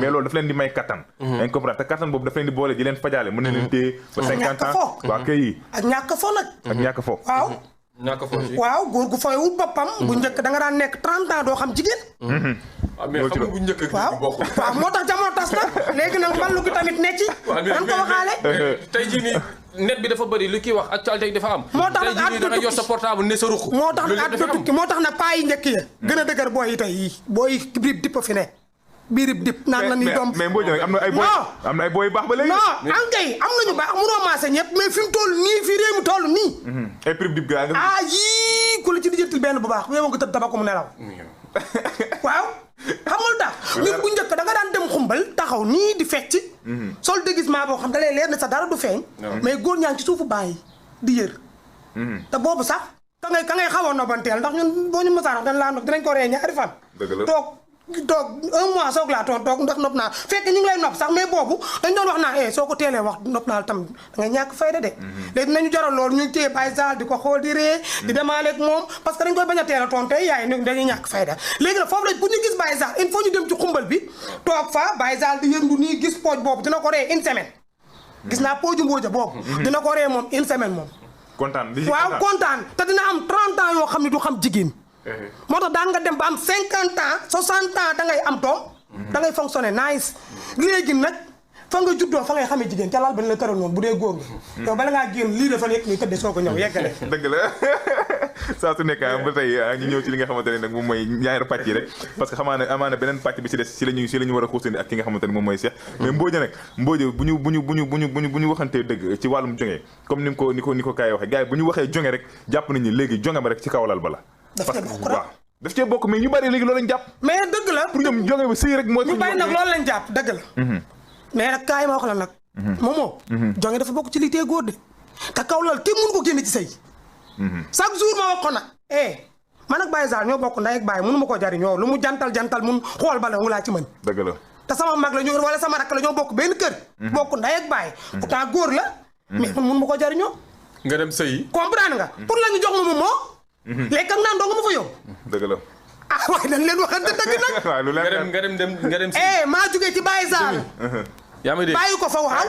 mais loolu daf leen di may kattan dañ comprendre te kattan boobu daf leen di boole di leen fajaale mën na leen téye ba 50 ans waaw kay yi ak ñàkk fo nag ak ñàkk fo waaw waaw góor gu fooy wut boppam bu njëkk da nga daan nekk 30 ans doo xam jigéen mais xam nga bu njëkk ak waaw waaw moo tax jamono tas na léegi nag mballu gi tamit ne ci dañ ko waxaale tey jii nii net bi dafa bëri li kii wax actualité yi dafa am moo tax tey jii nii da nga yor sa portable ne sa ruq moo tax nag àdduna tukki moo tax nag paa yi njëkk ya gën a dëgër booy yi tey yi booy biir dipp fi ne biirib dip naan la ni doom mais Mbodj nag am na ay booy baax ba léegi non ankay am nañu baax munoo maase ñëpp mais fi mu toll nii fii réew mi toll nii ay prib dip gaa nga yii ku la ci dijjantil benn bu baax yow nga tëdd daba ko mu nelaw waaw xamul tax ñun bu njëkk da nga daan dem xumbal taxaw nii di fecc sol déguisement boo xam da lay leer ne sa dara du feeñ mais góor ñaa ngi ci suufu bàyyi di yër te boobu sax ka ngay xawoon nobanteel ndax ñun boo ñu mësaan dañ laa dinañ ko ree ñaari fan toog 1 mois soog laa toog ndax nopp naa fekk ñu ngi lay nopp sax mais boobu dañ doon wax naa soo ko teelee wax nopp naa tam da ngay ñàkk fayda de léegi nañu jaral loolu ñu téye Baye Zale di ko xool di ree di demaaleeg moom parce que dañ koy bañ a teel a tonte yaay ni dañuy ñàkk fayda léegi nag foofu la bu ñu gis Baye Zale il faut ñu dem ci xumbal bi toog fa Baye Zale di yëndu nii gis pooj boobu dina ko ree 1 semaine gis naa pooju mbooja boobu dina ko ree moom 1 semaine moom waaw kontaan te dina am 30 ans yoo xam ne du xam jigéen moo tax daan nga dem ba am 50 ans 60 ans da ngay am doom da ngay fonctionner nice léegi nag fa nga juddoo fa ngay xamee jigéen ca lal ba la tëral noonu bu dee góor nga yow bala ngaa génn lii dafa nekk ñuy tëdde soo ko ñëw yeggale dëgg la saa su nekk ba tey ñu ñëw ci li nga xamante ne nag moom mooy ñaari pàcc yi rek parce que amaana beneen pàcc bi ci des si lañu war a xuusandi ak ki nga xamante ne moom mooy Cheikh mais Mbodj bu ñu waxantee dëgg ci wàllum jonge comme ni ko kaay waxee gars yi bu ñu waxee jonge rek jàpp nañu léegi jonge ba rek ci kaw lal ba la daf cee bokk mais ñu bari léegi loolu lañ jàpp mais dëgg la pour ñoom jonge ba sëy rek mooy ñu bari nag loolu lañ jàpp dëgg la mais nag kaay ma wax la nag moomoo jonge dafa bokk ci li tee góor de te kaw lal kenn mënu ko génne ci sëy chaque jour ma wax ko nag man ak Baye Zale ñoo bokk ndey ak baay mënu ma koo jariñoo lu mu jantal mun xool ba la mu laa ci mën dëgg la te sama mag la ñu wala sama rakk la ñoo bokk benn kër bokk ndey ak baay pourtant góor la mais man mënu ma koo jariñoo nga dem sëy comprendre nga pour la ñu jox ma moo léegi ak naan doo nga ma fa yóbbu dëgg la waaye dañ leen waxante dëgg nag nga dem maa jógee ci Baye Zale yaa ma dégg bàyyi ko fa waaw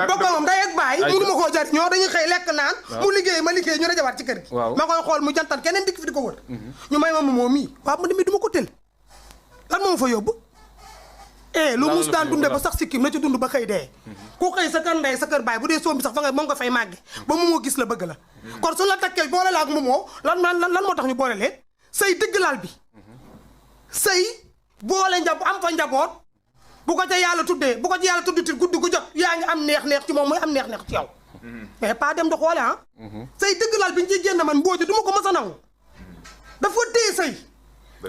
bokk moom day ak bàyyi mënu ma koo jariñ ñoo dañuy xëy lekk naan mu liggéey ma liggéey ñu dajawaat ci kër gi ma koy xool mu jantan keneen dikk fi di ko wër ñu may ma moom mii waaw ma demee du ma ko tël lan moo ma fa yóbbu lu mus daan dunde ba sax sikkim na ci dund ba xëy dee ku xëy sa kër ndey sa kër baay bu dee soom bi sax fa nga moom nga fay màgge ba moomoo gis la bëgg la kon su la takkee boole la ak moomoo lan moo tax ñu boole leen sëy dëgg laal bi sëy boole am fa njaboot bu ko ca yàlla tuddee bu ko ci yàlla tuddutil guddi gu jot yaa ngi am neex ci moom muy am neex ci yow mais pas dem di xoole sëy dëgg laal bi ñu ciy génn man Mbodj du ma ko mës a nangu dafa téye sëy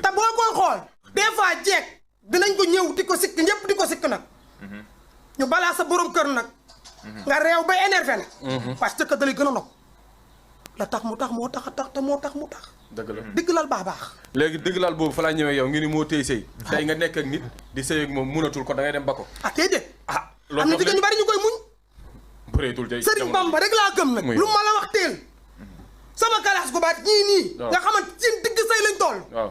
te boo koy xool des fois jeeg dinañ ko ñëw di ko sikk ñëpp di ko sikk nag ñu balaa sa borom kër nag nga réew ba énervé nag parce que dalay gën a nopp la tax mu tax moo tax dëgg la dëgg laal baax léegi dëgg laal boobu fa laa ñëwee yow ngi ni moo téye sëy tey nga nekk ak nit di sëy ak moom munatul ko da ngay dem ba ko déedéet loolu am na jigéen ñu bari ñu koy muñ bëreetul tey Sëriñ Bamba rek laa gëm nag lu ma la wax teel sama kalaas gu baat ñii nii nga xamante seen digg sëy lañ toll waaw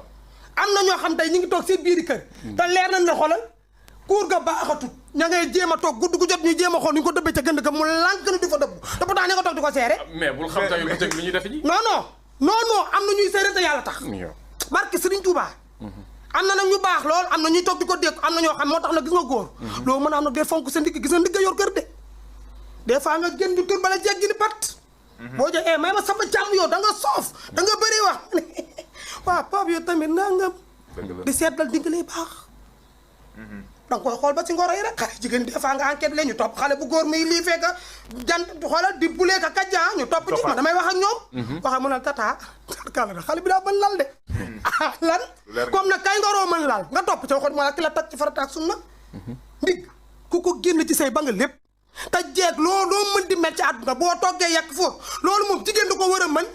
am na ñoo xam tey ñu ngi toog seen biiri kër te leer nañ la xoolal kuur ga baaxatut ña ngay jéem a toog gudd gu jot ñu jéem a xool ñu ko dëbbee ca gënd ga mu lànk na di fa dëbb te pourtant ña nga toog di ko seere mais bul xam tey lu teg lu ñuy def ji non am na ñuy seere te yàlla tax barke Sëriñ Tuubaa am na nag ñu baax lool am na ñuy toog di ko dégg am na ñoo xam moo tax nag gis nga góor loolu mën a am nag dee fonk sa ndigg gis nga ndigg yor kër de des fois nga gën di tur bala jeggi ni pat boo joxee may ma sama jàmm yow da nga soof da nga bëri wax waaw Pape yow tamit naa nga di seetal digg lay baax da nga koy xool ba ci ngoro yi rek xale jigéen des fois nga enquête leen ñu topp xale bu góor muy lii fekk jant xoolal di bulee ka kajja ñu topp ci ma damay wax ak ñoom waxe mu ne tata kala na xale bi daa mën lal de lan comme nag kay ngoroo mën lal nga topp ci waxoon ma ki la tag ci farata ak sunna ndig ku ko génn ci say ba nga lépp te jeeg loolu mën di mel ci àdduna boo toggee yàq foofu loolu moom jigéen da ko war a mën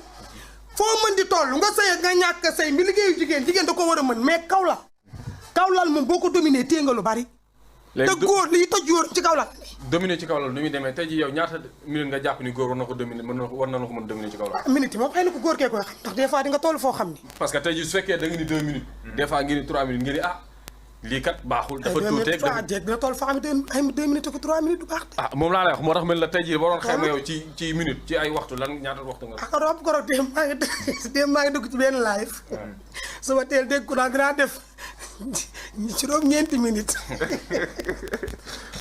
foo mën di toll nga sëy nga ñàkk sëy mi liggéeyu jigéen da ko war a mën mais kawlal moom boo ko dominé téye nga lu bari te góor liy toj yoon ci kawlal dominé ci kawlal nu muy demee tey ji yow ñaata minute nga jàpp ni góor war na ko dominé war na la ko mën dominé ci kawlal minute yi moom xëy na ko góor kee koy xam ndax des fois di nga toll foo xam ni parce que tey ji su fekkee da nga ni 2 minutes des fois ngi ni 3 minutes ngi ni lii kat baaxul dafa tuuteeg jéeg dina toll fa xam ay 2 minutes ko 3 minutes du baax de. ah moom laa lay wax moo tax mel la tey jii boo doon xayma yow ci minute ci ay waxtu lan ñaata waxtu nga. ak rob ko rek maa ngi dugg ci benn live. suba teel dégg ko daal dinaa def juróom-ñeenti minutes.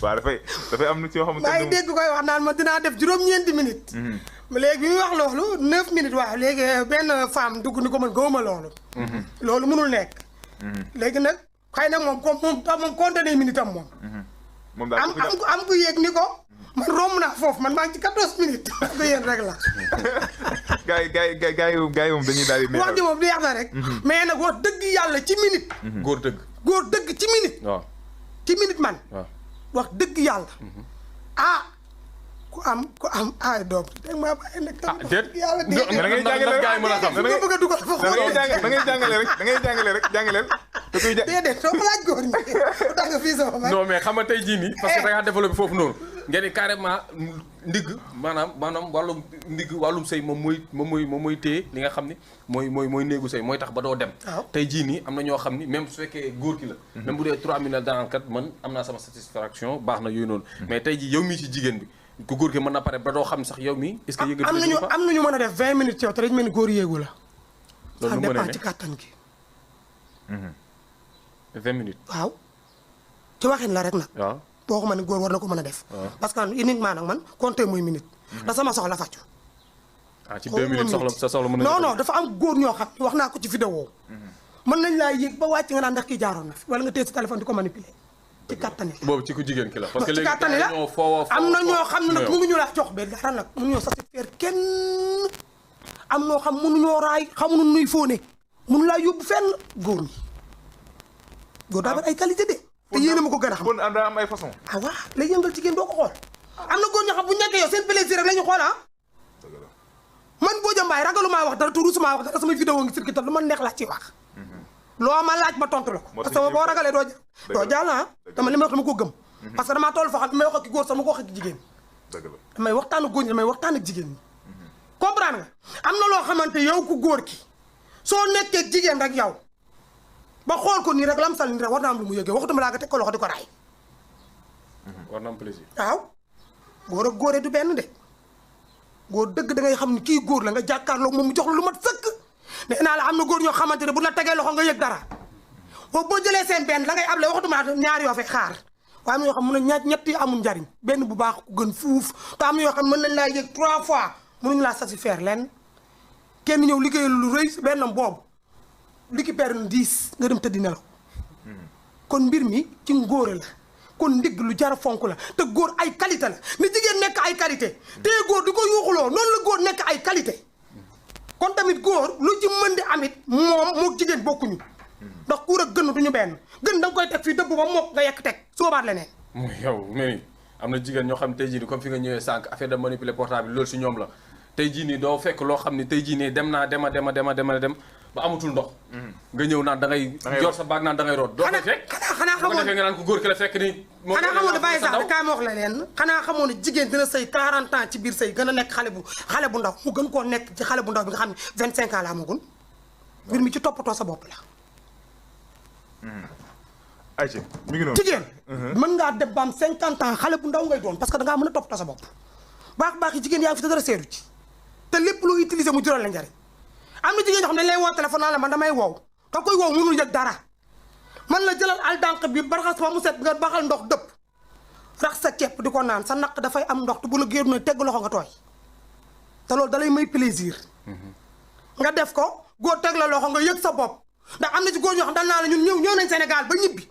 waaw dafay am na ci yoo xamante maa ngi dégg koy wax naan ma dinaa def juróom-ñeenti minutes. léegi bi muy wax loolu 9 minutes waaw léegi benn femme dugg ni ko man gëmuma loolu. loolu mënul nekk. léegi nag xëy na moom moom compté nañ minutes am moom. moom daal am ku yéeg ni ko. man romb naa foofu man maa ngi ci 14 minutes. parce que yéen rek la. gars yi moom dañuy daal di. wax ji moom neex na rek. mais nag wax dëgg yàlla ci minute. góor dëgg ci minute. waaw ci minute man. waaw wax dëgg yàlla. ku am ay doom dégg maa bàyyi nag. déet yàlla da ngay jàngale rek mën a xam da ngay bëgg a dugal fa da ngay jàngale rek jàngaleel. te kuy déedéet doo ko laaj góor ñi bu tax nga fii sama man. non mais xam nga tey jii nii parce que da ngaa développé foofu noonu ngeen ni carrément ndigg maanaam wàllum ndigg wàllum sëy moom mooy téye li nga xam ni mooy néegu sëy mooy tax ba doo dem. waaw tey jii nii am na ñoo xam ni même su fekkee góor ki la. même bu dee 3000 la daan kat man am naa sama satisfaction baax na yooyu noonu. mais tey jii yow mii ci jigéen bi ku góor ki mën na pare ba doo xam sax yow mii. est-ce que yëg am nañu mën a def 20 minutes yow te dañu mel ni góor yéegu la. loolu lu mën a ci kàttan gi. 20 minutes. waaw ci waxin la rek nag. waaw boo ko mën ni góor war na ko mën a def. parce que uniquement nag man compté muy minute. da sama soxla fàccu. ci 2 minutes sa soxla mën na. non dafa am góor ñoo xam wax naa ko ci vidéo. mën nañ laa yéeg ba wàcc nga naan ndax kii jaaroon na fi wala nga téye sa téléphone di ko manipuler. ci kàttan yi la boobu ci ku jigéen ki la. parce que léegi ci kàttan yi la am na ñoo xam ne nag mënuñu la jox ba dara nag mënuñoo satisfaire kenn. am noo xam mënuñoo raay xamuñu nuy fóone mënu laa yóbbu fenn góor ñi. góor daa bari ay qualité de. te yéen a ma ko gën a xam. kon daa am ay façon. waaw lay yëngal jigéen doo ko xool. am na góor ñoo xam bu ñu nekkee yow seen plaisir rek la ñu xool man boo jëmbaay ragalu maa wax dara te rusu maa wax dara samay vidéo ngi circuité lu ma neex laa ciy wax. loo ma laaj ma tontu la ko. parce que boo ragalee doo jàll dama li may wax dama ko gëm. parce que damaa toll foo xam ne may wax ak góor sax ma ko wax ak jigéen. damay waxtaan ak góor ñi damay waxtaan ak jigéen ñi. comprendre nga am na loo xamante yow ku góor ki soo nekkee jigéen rek yow ba xool ko nii rek lam sal nii rek war naa am lu mu yëgee waxutuma laa nga teg ko loxo di ko raay. war na am plaisir. waaw góor ak góore du benn de góor dëgg da ngay xam ni kii góor la nga jàkkaarloo moom mu jox la lu mat sëkk. nee naa la am na góor ñoo xamante ne bu la tegee loxo nga yëg dara boo jëlee seen benn la ngay able waxutuma ñaar yoo fay xaar waaye am na yoo xam mën na ñett yi amul njariñ benn bu baax ku gën fuuf te am na yoo xam mën nañ laa yëg 3 fois mënuñu laa satisfaire lenn kenn ñëw liggéeyal lu rëy benn boobu récupère na 10 nga dem tëddi nelaw kon mbir mi ci ngóore la kon ndigg lu jar a fonk la te góor ay qualité la ni jigéen nekk ay qualité te góor di ko yuuxuloo noonu la góor nekk ay qualité kon tamit góor lu ci mën di amit moom moo jigéen bokkuñu ndax kuur ak gën duñu benn gën da nga koy teg fii dëbb ba mook nga yekk teg soobaat leneen. yow mais am na jigéen ñoo xam ne tey jii nii comme fi nga ñëwee sànq affaire de manipuler portable loolu si ñoom la tey jii nii doo fekk loo xam ne tey jii nii dem naa dema dem ba amatul ndox. nga ñëw naan da ngay yor sa baag naan da ngay root. doo koy fekk xanaa xamoon defee nga naan ko góor ki la fekk ni. xanaa xamoon ne bàyyi sax kaa ma wax la leen xanaa xamoon ne jigéen dina sëy 40 ans ci biir sëy gën a nekk xale bu ndaw mu gën koo nekk ci xale bu ndaw bi nga xam ne 25 ans la amagul mbir mi ci toppatoo sa bopp la. ayca mi ngi noonu jigéen mën ngaa dem ba am 50 ans xale bu ndaw ngay doon parce que dangaa mën a toppatoo sa bopp baax yi jigéen yaa ngi fi te dara seeru ci te lépp loo utiliser mu jural la njariñ am na jigéen ñoo xam ne dañ lay woo téléphone naan la man damay wow da koy wow mënul yëg dara man la jëlal al dànq bi baraxas ba mu set nga baxal ndox dëpp rax sa ceeb di ko naan sa naq dafay am ndox te bu la géer ne tegg loxo nga tooy te loolu dalay may plaisir nga def ko góor teg la loxo nga yëg sa bopp ndax am na ci góor ñoo xam dañ naa la ñun ñëw nañ Sénégal ba ñibbi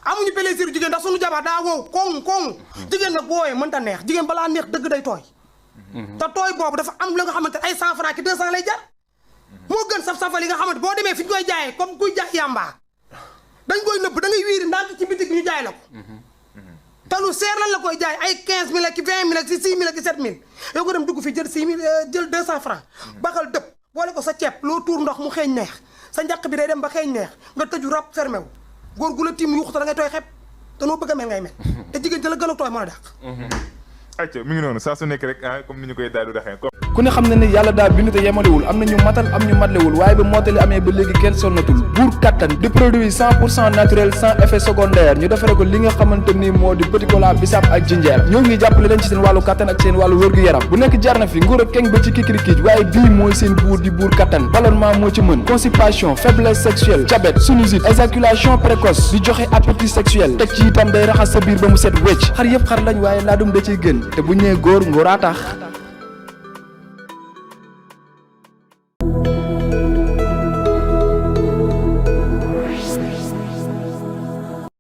amuñu plaisir jigéen ndax suñu jabar daa wow koŋ jigéen nag bu woowee mënta neex jigéen balaa neex dëgg day tooy te tooy boobu dafa am la nga xamante ay 100 francs ki 200 lay jar moo gën saf-safal yi nga xamante boo demee fi ñu koy jaayee comme kuy jaay yàmbaa dañ koy nëbb da ngay wiiri ndànk ci bitig ñu jaay la ko te lu seer lan la koy jaay ay 15000 ak 20000 ak 6000 ak 7000 yow ko dem dugg fi jël 6000 jël 200 francs baxal dëpp boole ko sa ceeb loo tuur ndox mu xeeñ neex sa njaq bi day dem ba xeeñ neex nga tëju rab fermé wu góor gu la tiim yuuxu te da ngay tooy xepp te noo bëgg a mel ngay mel te jigéen te la gën a tooy mën a dàq ayca mi ngi noonu saa su nekk rek comme ni ñu koy daal di waxee ku ne xam ne ni yàlla daa bind te yemalewul am na ñu matal am ñu matlewul waaye ba mottali amee ba léegi kenn sonnatul buur kattan di produit 100% naturel sans effet secondaire ñu defare ko li nga xamante ni moo di petit cola bisaab ak jinjeer ñoo ngi jàppale leen ci seen wàllu kattan ak seen wàllu wërgu-yaram bu nekk jarna fi nguur ak keng ba ci kikirikiij waaye bii mooy seen buur di buur kattan ballonnement moo ci mën constipation faiblesse sexuelle diabète sinusite éjaculation précoce di joxe appétit sexuel teg ci itam day raxas sa biir ba mu set wecc xar yëpp xar lañ waaye laadum da ciy gën te bu ñu nee góor ngóoraa tax